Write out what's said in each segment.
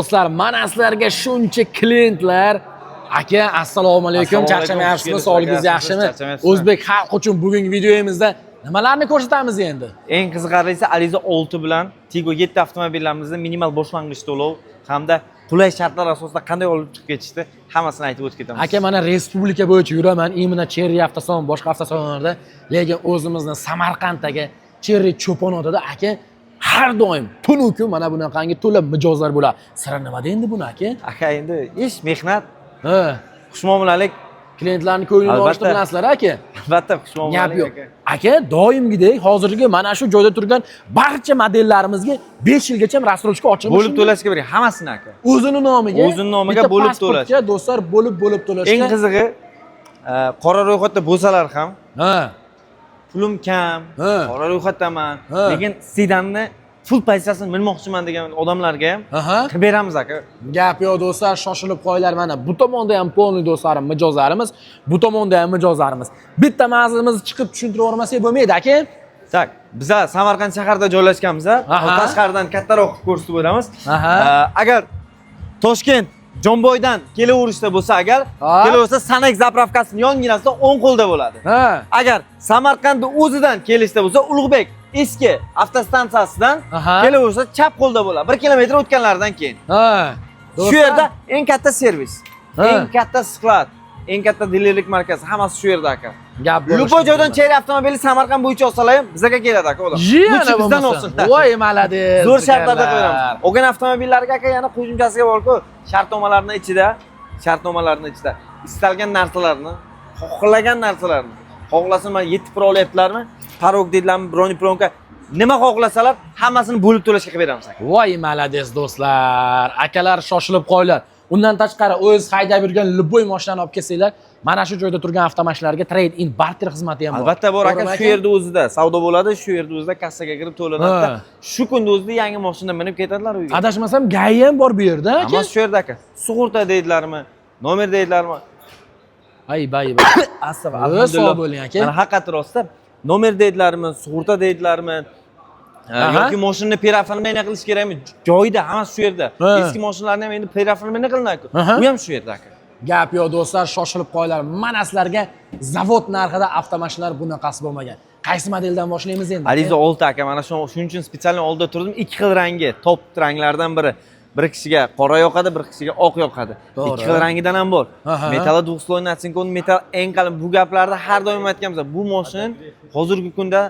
Do'stlar, mana sizlarga shuncha klientlar. Aka, assalomu alaykum. Assalomu alaykum, Charchamayapsizmi? xush kelibsiz Sog'ligingiz aka, yaxshimi? charchamayapsizmi? O'zbek xalqi uchun bugungi videomizda nimalarni ko'rsatamiz endi? Eng qiziqarlisi, Arrizo 6 bilan Tiggo 7 avtomobillarimizni minimal boshlang'ich to'lov hamda qulay shartlar asosida qanday olib chiqib ketishdi, hammasini aytib o'tib ketamiz. Aka, mana respublika bo'yicha yuraman, именно Chery avtosalon, boshqa avtosalonlarda, lekin o'zimizni Samarqanddagi Chery Cho'ponotida, aka, har doim tunu kun mana bunaqangi to'la mijozlar bo'ladi. Siri nimada endi buni, aka? Aka, endi ish, mehnat, xushmuomalalik. Klientlarni ko'nglini olishni Albatta. bilasizlar, aka. Albatta, Gap xushmuomalalik, yo'q. aka. Aka, doimgidek hozirgi mana shu joyda turgan barcha modellarimizga 5 yilgacha рассрочка ochiq. Bo'lib to'lashga bering hammasini, aka. O'zini nomiga. O'zini nomiga bitta bo'lib pasportga, to'lash. Do'stlar, bo'lib bo'lib to'lashga. Eng qizig'i, qora ro'yxatda bo'lsalar ham, pulim kam, qora ro'yxatdaman, lekin sedanni full pozitsiyasini minmoqchiman degan odamlarga ham qilib beramiz, aka. Gap yo'q, do'stlar, shoshilib qo'yinglar. Mana bu tomonda ham полный do'stlarim, mijozlarimiz, bu tomonda ham mijozlarimiz. Bitta manzilimizni chiqib tushuntirib yubormasak bo'lmaydi, aka. Так, biza Samarqand shahrida joylashganmiz. Tashqaridan kattaroq qilib ko'rsatib o'tamiz. Agar Toshkent Jomboydan kelaverishda bo'lsa, agar kelaversa, Sanak заправка sini yonginasida o'ng qo'lda bo'ladi. Agar Samarqandni o'zidan kelishda bo'lsa, Ulug'bek eski avtostansiyasidan kelaversa, chap qo'lda bo'ladi. 1 kilometr o'tganlaridan keyin. Shu yerda eng katta servis, eng katta склад, eng katta dilerlik markazi, hammasi shu yerda, aka. Gap bo'lishi Любой joydan mumkin. Chery avtomobili Samarqand bo'yicha olsalar ham bizaga keladi, aka, odam. Yana Лучше bizdan bo'lmasa. olsin. Voy, молодец. Zo'r shartlarda qilib jigarlar. beramiz. Olgan avtomobillarga, aka, yana qo'shimchasiga borku, shartnomalarni ichida istalgan narsalarni, xohlagan narsalarni, xohlasa mana 7 Pro olyaptilarmi? Порог deydilarmi, бронеплёнка, nima xohlasalar, hammasini bo'lib to'lashga qilib beramiz, aka. Voy, молодец, do'stlar. Akalar, shoshilib qo'yinglar. Undan tashqari, o'z haydab yurgan любой mashinani olib kelsanglar, mana shu joyda turgan avtomashinalarga trade in, barter xizmati ham bor. Albatta bor, aka. To'g'rimi, Shu yerda o'zida savdo bo'ladi, shu yerda o'zida kassaga kirib to'lanadi. Shu kunda o'zida yangi mashina minib ketadilar uyga. Adashmasam, ГАИ ham bor bu yerda, aka. Hammasi shu yerda, aka. Sug'urta deydilarmi, nomer deydilarmi? Ay, bay, bay. Astag'firullah. Sog' bo'ling, aka. Mana haqiqat rostda nomer deydilarmi, sug'urta deydilarmi, yoki mashinani переоформление qilish kerakmi? Joyida, hammasi shu yerda. Eski mashinalarni ham endi переоформление qilinadi-ku. U ham shu yerda, aka. Gap yo'q, do'stlar, shoshilib qo'yinglar. Mana sizlarga zavod narxida avtomashinalar, bunaqasi bo'lmagan. Qaysi modeldan boshlaymiz endi? Arrizo 6, aka, mana shu shuning uchun специально oldida turdim. Ikki xil rangi, top ranglardan biri. Bir kishiga qora yoqadi, bir kishiga oq yoqadi. Ikki xil rangidan ham bor. Металл двухслойный оцинкованный metall, eng qalin. Bu gaplarni har doim aytganmiz. Bu mashina hozirgi kunda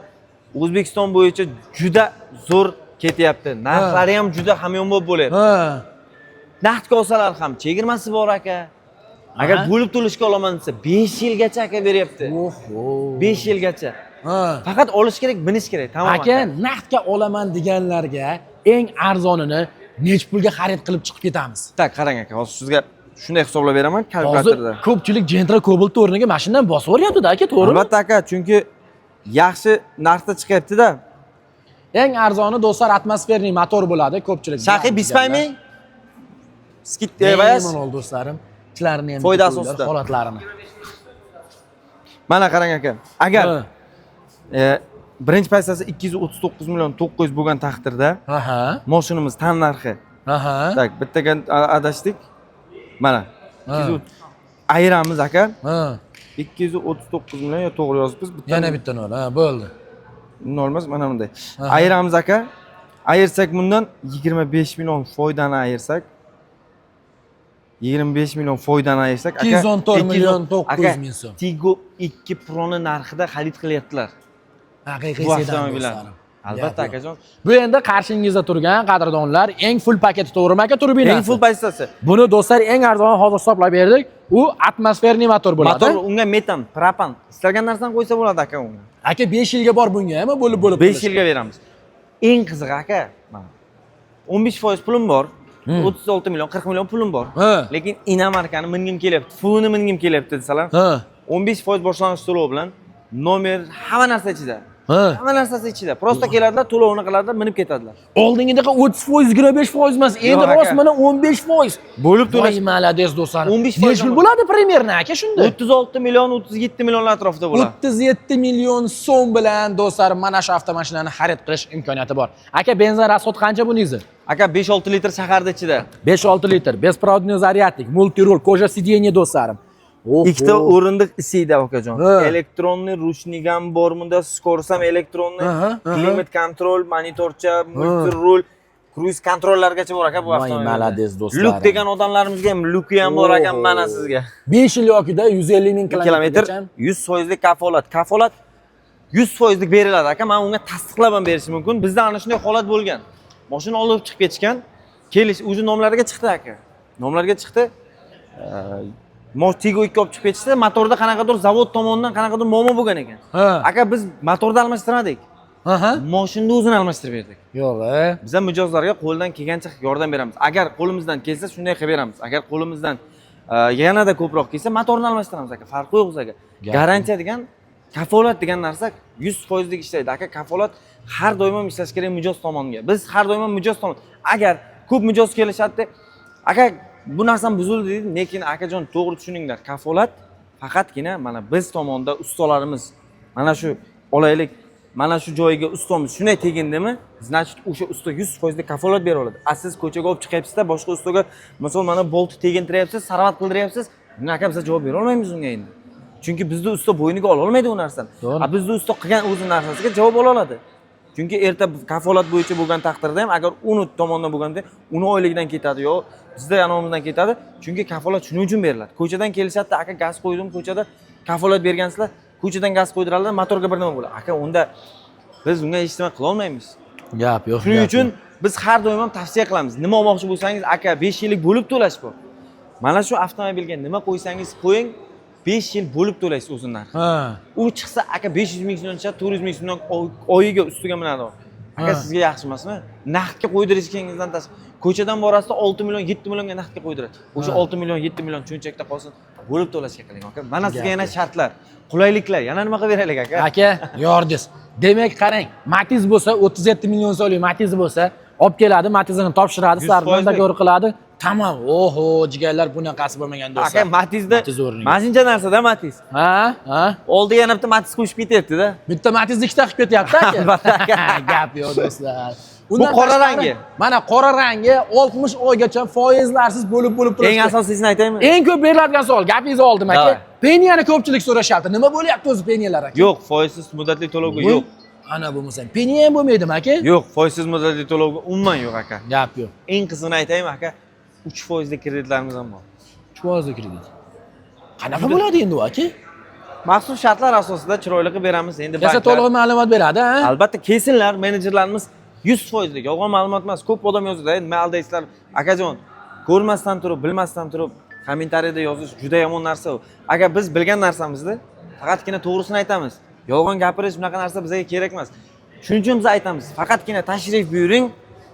O'zbekiston bo'yicha juda zo'r ketyapti. Narxlari ham juda hamyonbop bo'lyapti. Naqdga olsalar ham chegirmasi bor, aka. Agar bo'lib to'lashga olaman desa, 5 yilgacha, aka, beryapti. Oho. 5 yilgacha. Faqat olish kerak, minish kerak, tamom. Aka, naqdga olaman deganlarga eng arzonini nech pulga xarid qilib chiqib ketamiz? Так, qarang, aka, hozir sizga shunday hisoblab beraman Hozir kalkulyatorda. ko'pchilik Gentra, Cobalt o'rniga mashinadan bosib yuboryapti-da, aka, to'g'rimi? Albatta, aka, chunki yaxshi narxda chiqyapti-da. Eng arzoni, do'stlar, атмосферный motor bo'ladi, ko'pchilik. Shaxi беспайми? Скидка emas. Bemalol, do'stlarim. Ichlarini ham Foydasi ko'ringlar, ustida. holatlarini. Mana qarang, aka. Agar birinchi pozitsiyasi 239 million 900 bo'lgan taqdirda, mashinamiz tan narxi. Так, bittaga adashdik. Mana. 230 ayiramiz, aka. 239 million yo to'g'ri yozibmiz. Bitta Yana bitta nol, ha, bo'ldi. Nol emas, mana bunday. Ayiramiz, aka. Ayirsak, bundan 25 million foydani ayirsak, 25 million foydani ayirsak, aka, 214 210 million 900 aka, ming so'm. Tiggo 2 Pro'ni narxida xarid qilyaptilar. Haqiqiy Bu sedan, avtomobillar. do'stlarim. Albatta, Gap yo'q. akajon. Bu endi qarshingizda turgan, qadrdonlar, eng full paketi, to'g'rimi, aka, turbinasi? Eng full pozitsiyasi. Buni, do'stlar, eng arzoni hozir hisoblab berdik. U атмосферный motor bo'ladi. Motor unga metan, propan, istalgan narsani qo'ysa bo'ladi, aka, unga. Aka, 5 yilga bor bunga, ham bo'lib bo'lib 5 to'lash. yilga beramiz. Eng qizig'i, aka, mana 15% pulim bor. 36 million, 40 million pulim bor. Lekin иномарка ni mingim kelyapti, fullini mingim kelyapti desalar, 15% boshlang'ich to'lov bilan nomer, hamma narsa ichida. Hamma narsasi ichida. Просто keladilar, to'lovini qiladilar, minib ketadilar. Oldingidaqa 30%, 25% emas, endi rost mana 15%. Bo'lib to'lash. Voy, молодец, do'stlar. 15% Necha pul bo'ladi примерно, aka, shunda? 36 million, 37 millionlar atrofida bo'ladi. 37 million so'm bilan, do'stlar, mana shu avtomashinani xarid qilish imkoniyati bor. Aka, benzin расход qancha buningizni? Aka, 5-6 litr shaharda ichida. 5-6 litr, беспроводной зарядник, мультируль, кожа сиденье, do'stlarim. Oho. Ikkita o'rindiq isiydi, akajon. Электронный Электронный ручник ham bor bunda, скорость ham электронный, Aha, aha. климат-контроль, monitorcha, мультируль, круиз контроль largacha bor, aka, bu Voy, avtomobilda. молодец, do'stlarim. Люк degan odamlarimizga ham люк i ham bor, aka, Oho. mana sizga. 5 yil yokida 150 ming Kilometr kilometrgacha. 100 foizlik kafolat. Kafolat 100 foizlik beriladi, aka. Men unga tasdiqlab ham berishim mumkin. Bizda ana shunday holat bo'lgan. Mashina olib chiqib ketishgan. Kelish o'zi nomlariga chiqdi, aka. Nomlarga chiqdi. Tigo 2 olib chiqib ketishdi. Motorda qanaqadir zavod tomonidan qanaqadir muammo bo'lgan ekan. Aka, biz motorni almashtirmadik. Mashinani o'zini almashtirib berdik. Yo'q, e. Biz ham mijozlarga qo'ldan kelgancha yordam beramiz. Agar qo'limizdan kelsa, shunday qilib beramiz. Agar qo'limizdan yanada ko'proq kelsa, motorni almashtiramiz, aka. Farqi yo'q bizga. Gap. Garantiya degan, kafolat degan narsa 100 foizlik ishlaydi. Aka, kafolat har doim ham ishlash kerak mijoz tomonga. Biz har doim ham mijoz tomon. Agar ko'p mijoz kelishadi, aka, bu narsam buzildi deydi, lekin, akajon, to'g'ri tushuninglar. Kafolat faqatgina mana biz tomonda ustalarimiz, mana shu olaylik, mana shu joyiga ustomiz shunday tegindimi, значит, o'sha usta 100 foizlik kafolat bera oladi. A siz ko'chaga olib chiqyapsizda, boshqa ustaga, misol, mana boltni tegintiryapsiz, sarvat qildiryapsiz, uni, aka, biz javob bera olmaymiz unga endi. Chunki bizni usta bo'yniga ola olmaydi u narsani. To'g'ri. A bizni usta qilgan o'zi narsasiga javob ola oladi. Chunki erta kafolat bo'yicha bo'lgan taqdirda ham, agar uni tomonidan bo'lganda, uni oyligidan ketadi yo bizda yanomizdan ketadi. Chunki kafolat shuning uchun beriladi. Ko'chadan kelishadida, aka, gaz qo'ydim ko'chada, kafolat bergansizlar, ko'chadan gaz qo'ydiradilar, motorga bir nima bo'ladi. Aka, unda biz unga hech nima qila olmaymiz. Gap yo'q. Shuning gap uchun yo'q. biz har doim ham tavsiya qilamiz. Nima olmoqchi bo'lsangiz, aka, 5 yillik bo'lib to'lash bor. Mana shu avtomobilga nima qo'ysangiz qo'ying, 5 yil bo'lib to'laysiz o'zini narxini. U chiqsa, aka, 500 ming so'mdan chiqadi, 400 ming so'mdan oyiga ustiga minadi. Aka, sizga yaxshi emasmi? Naqdga qo'ydirishingizdan tashqari, ko'chadan borasizda 6 million, 7 millionga naqdga qo'ydiradi. O'sha 6 million, 7 million cho'nchakda qolsin, bo'lib to'lashga qiling, aka. Mana sizga yana shartlar, qulayliklar, yana nima qilib beraylik, aka? Aka, yordingiz. Demak, qarang, Matiz bo'lsa, 37 million so'mlik Matiz bo'lsa, olib keladi, Matizini topshiradi, sizlar bilan 100%lik. договор qiladi. Tamom. Oho, jigarlar, bunaqasi bo'lmagan, do'stlar. Aka, Matizda Matiz o'rniga. mana shuncha narsada Matiz. Ha? Ha? Oldiga yana bitta Matiz qo'shib ketyapti-da. Bitta Matizni ikkita qilib ketyapti, aka. Albatta, aka. Gap yo'q, do'stlar. Bu qora tashqari, rangi. Mana qora rangi 60 oygacha foizlarsiz bo'lib turibdi. Eng asosiyisini aytaymi? Eng ko'p beriladigan savol, gapingizni oldim, aka. Давай. Пеня ni ko'pchilik so'rashyapti. Nima bo'lyapti o'zi пеня lar, aka? Yo'q, foizsiz muddatli to'lovga yo'q. Ana bo'lmasa, пеня ham bo'lmaydimi, aka? Yo'q, foizsiz muddatli to'lovga umuman yo'q, aka. Gap yo'q. Eng qizig'ini aytaymi, aka? 3 foizli kreditlarimiz ham bor. 3 foizli kredit. Qanaqa bo'ladi endi u, aka? Maxsus shartlar asosida chiroyli qilib beramiz endi Esa banklar. to'liq ma'lumot beradi, ha? Albatta, kelsinlar, menejerlarimiz 100 foizlik, yolg'on ma'lumot emas. Ko'p odam yozadi, nima aldaysizlar, akajon, ko'rmasdan turib, bilmasdan turib kommentariyada yozish juda yomon narsa u. Agar biz bilgan narsamizni faqatgina to'g'risini aytamiz. Yolg'on gapirish, bunaqa narsa bizga kerak emas. Shuning uchun biz aytamiz, faqatgina tashrif buyuring,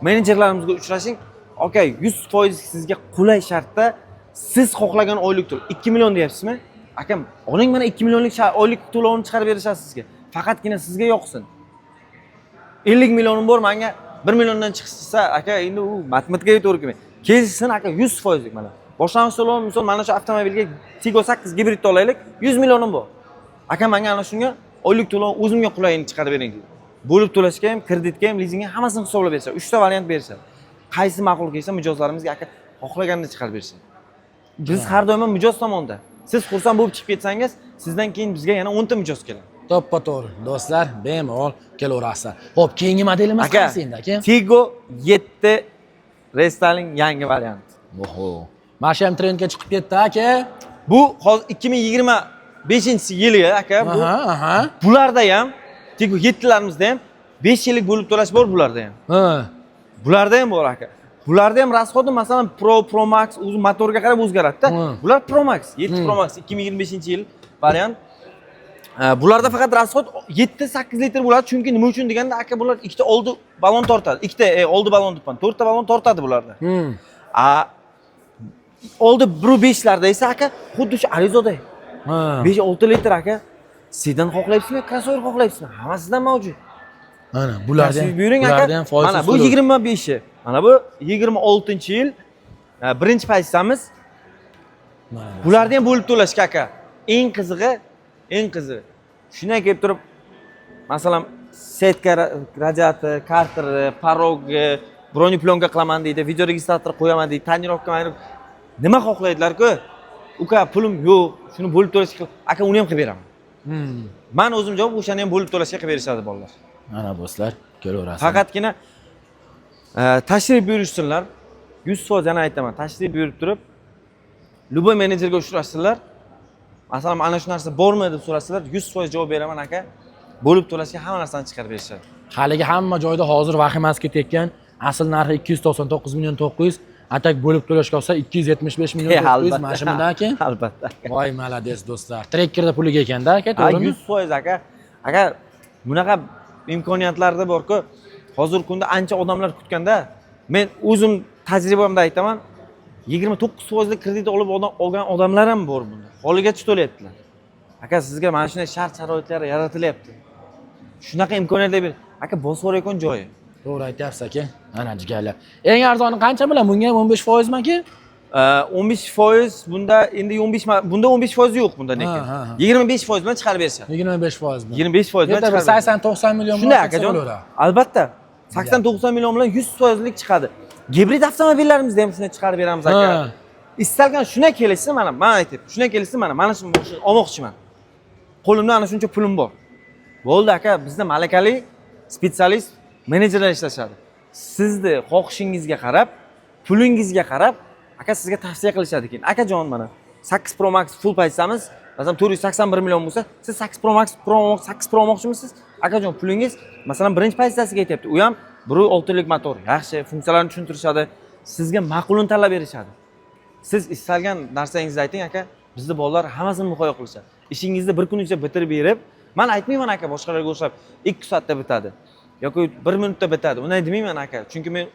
menejerlarimizga uchrashing. Okey, 100% sizga qulay shartda siz xohlagan oylik to'lov 2 million deyapsizmi? Akam, oling, mana 2 millionlik oylik to'lovini chiqarib berishadi sizga. Faqatgina sizga yoqsin. 50 millionim bor, manga 1 milliondan chiqsa, aka, endi u matematikaga to'g'ri kelmaydi. Kelishsin, aka, 100 foizlik mana. Boshlang'ich to'lov, misol, mana shu avtomobilga Tiggo 8 gibridni olaylik, 100 millionim bor. Aka, menga ana shunga oylik to'lov o'zimga qulayini chiqarib bering deydi. Bo'lib to'lashga ham, kreditga ham, lizingga ham hammasini hisoblab berishadi. 3 ta variant berishadi. Qaysi ma'qul kelsa mijozlarimizga, aka, xohlaganini chiqarib berishadi. Biz har doim ham mijoz tomonda. Siz xursand bo'lib chiqib ketsangiz, sizdan keyin bizga yana 10 ta mijoz keladi. To'ppa to'g'ri. Do'stlar, bemalol kelaverasizlar. Xo'p, keyingi modelimiz Aka, qaysi endi, aka? Tiggo 7 restyling yangi variant. Oho. Mana shu ham trendga chiqib ketdi, aka. Bu hozir 2025 yili, aka, bu. Aha, aha. Bularda ham, Tiggo 7larimizda ham 5 yillik bo'lib to'lash bor bularda ham. Bularda ham bor, aka. Bularda ham расход i, masalan, Pro, Pro Max o'zi motorga qarab o'zgaradi-da. Bular Pro Max, 7 Pro Max 2025 yil variant. Bularda faqat расход 7-8 litr bo'ladi, chunki nima uchun deganda, aka, bular ikkita oldi balon tortadi. Ikkita oldi balon debman, to'rtta balon tortadi bularda. A oldi 1.5 larda esa, aka, xuddi shu Arrizoday. 5-6 litr, aka. Sedan xohlayapsizmi, crossover xohlayapsizmi? Hammasidan mavjud. Mana bulardan Tashrif buyuring aka. Bulardan ham foizsiz Mana bu to'lov. 25-i. Mana bu 26-yil birinchi pozitsiyamiz. Mana. Bularni ham bo'lib to'lashga aka. Eng qizig'i, eng qizig'i. Shunday kelib turib, masalan, сетка, radiator, karteri, порог, бронеплёнка qilaman deydi, видеорегистратор qo'yaman deydi, тонировка, nima xohlaydilar-ku? Uka, pulim yo'q, shuni bo'lib to'lashga aka, uni ham qilib beraman. Man o'zim javob, o'shani ham bo'lib to'lashga qilib berishadi bolalar. Mana do'stlar, kelaverasizlar. Faqatgina tashrif buyurishsinlar. 100% yana aytaman, tashrif buyurib turib, любой menejerga uchrashsinlar. Masalan, mana shu narsa bormi deb so'rasalar, 100% javob beraman aka. Bo'lib to'lashga hamma narsani chiqarib berishadi. Haligi hamma joyda hozir vahimasi ketayotgan, asl narxi 299 million 900, а так bo'lib to'lashga olsa 275 million 900, mana shundan aka. Albatta. Voy, молодец do'stlar. Trekkerda puliga ekanda aka, Ha, to'g'rimi? 100% aka. Aka, bunaqa imkoniyatlarda borku, hozirgi kunda ancha odamlar kutganda, men o'zim tajribamda aytaman, 29 foizli kredit olib olgan odamlar ham bor bunda. Holigacha to'layaptilar. Aka, sizga mana shunday shart sharoitlar yaratilyapti. Shunaqa imkoniyatlar ber. Aka, bosib joyi. To'g'ri aytyapsiz aka. Mana jigarlar. Eng arzoni qancha bilan? Bunga ham 15 foizmi aka? 15 foiz bunda, endi 15 bunda 15 foiz yo'q bunda lekin. Ha, ha, ha. 25 foiz bilan chiqarib berishadi. 25 foiz bilan. 25 foiz bilan Yerda bir chiqarib berishadi. 80-90 million Shunday bilan akajon. bo'laveradi. Albatta. 80-90 million bilan 100 foizlik chiqadi. Gibrid avtomobillarimizda ham shunday chiqarib beramiz aka. Istalgan shunday kelishsin mana, man aytyapman. Shunday kelishsin mana, mana shu mashina olmoqchiman. Qo'limda ana shuncha pulim bor. Bo'ldi aka, bizda malakali специалист, menejerlar ishlashadi. Sizni xohishingizga qarab, pulingizga qarab, aka sizga tavsiya qilishadi keyin. Akajon, mana 8 Pro Max full pozitsiyamiz, masalan, 481 million bo'lsa, siz 8 Pro Max Pro 8 Pro olmoqchimisiz? Akajon, pulingiz masalan birinchi pozitsiyasiga yetyapti. U ham 1.6 lik motor, yaxshi, funksiyalarni tushuntirishadi, sizga ma'qulini tanlab berishadi. Siz istalgan narsangizni ayting aka, bizni bolalar hammasini muhayyo qilishadi. Ishingizni bir kun ichida bitirib berib, man aytmayman aka, boshqalarga o'xshab 2 soatda bitadi yoki 1 minutda bitadi. Unday demayman aka, chunki men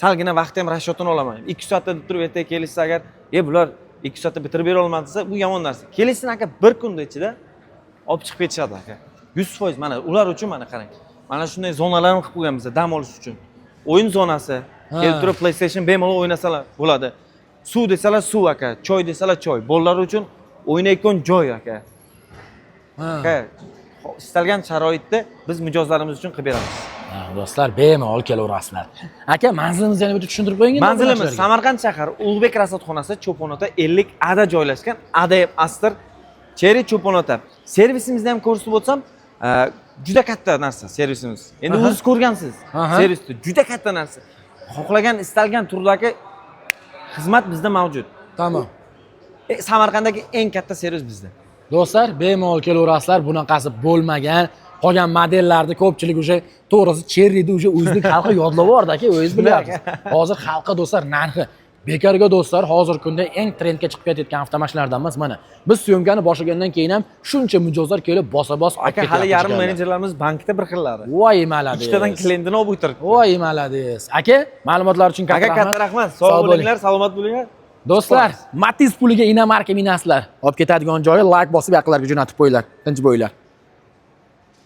salgina vaqtni ham расчет ini olaman. 2 soatda deb turib ertaga kelishsa agar, e bular 2 soatda bitirib bera olmadi desa, bu yomon narsa. Kelishsin aka, bir kunda ichida olib chiqib ketishadi aka. 100% mana ular uchun mana qarang. Mana shunday zonalarni qilib qo'yganmiz dam olish uchun. O'yin zonasi, kelib turib PlayStation bemalol o'ynasalar bo'ladi. Suv desalar suv aka, choy desalar choy. Bolalar uchun o'ynayotgan joy aka. Aka, istalgan sharoitda biz mijozlarimiz uchun qilib beramiz. Ha, do'stlar, bemalol kelaverasizlar. Aka, manzilimizni yana bitta tushuntirib qo'ying. Manzilimiz obunachilarga. Samarqand shahar, Ulug'bek rasadxonasi, Cho'ponota 50 Ada joylashgan. ADM Astor Chery Cho'ponota. Servisimizni ham ko'rsatib o'tsam, juda katta narsa servisimiz. Endi o'zingiz ko'rgansiz. Servisni juda katta narsa. Xohlagan, istalgan turdagi xizmat bizda mavjud. Tamom. Samarqanddagi eng katta servis bizda. Do'stlar, bemalol kelaverasizlar. Bunaqasi bo'lmagan. Qolgan modellarni ko'pchilik уже, to'g'risi, Cheryni уже o'zbek xalqi yodlab yubordi aka, o'zingiz bilyapsiz. Hozir xalqqa do'stlar narxi bekorga do'stlar hozirgi kunda eng trendga chiqib ketayotgan avtomashinalardan emas mana. Biz съёмка ni boshlagandan keyin ham shuncha mijozlar kelib bosa-bos olib Aka, hali ketyapti yarim jigarlar. Menejerlarimiz bankda bir xillari. Voy, молодец. Ikkitadan klientini olib o'tiribdi. Voy, молодец. Aka, ma'lumotlar uchun katta Aka, rahmat. Katta rahmat. Sog' bo'linglar, salomat bo'linglar. Do'stlar, Matiz puliga иномарка minasizlar. Olib ketadigan joyi layk bosib yaqinlarga jo'natib qo'yinglar. Tinch bo'linglar.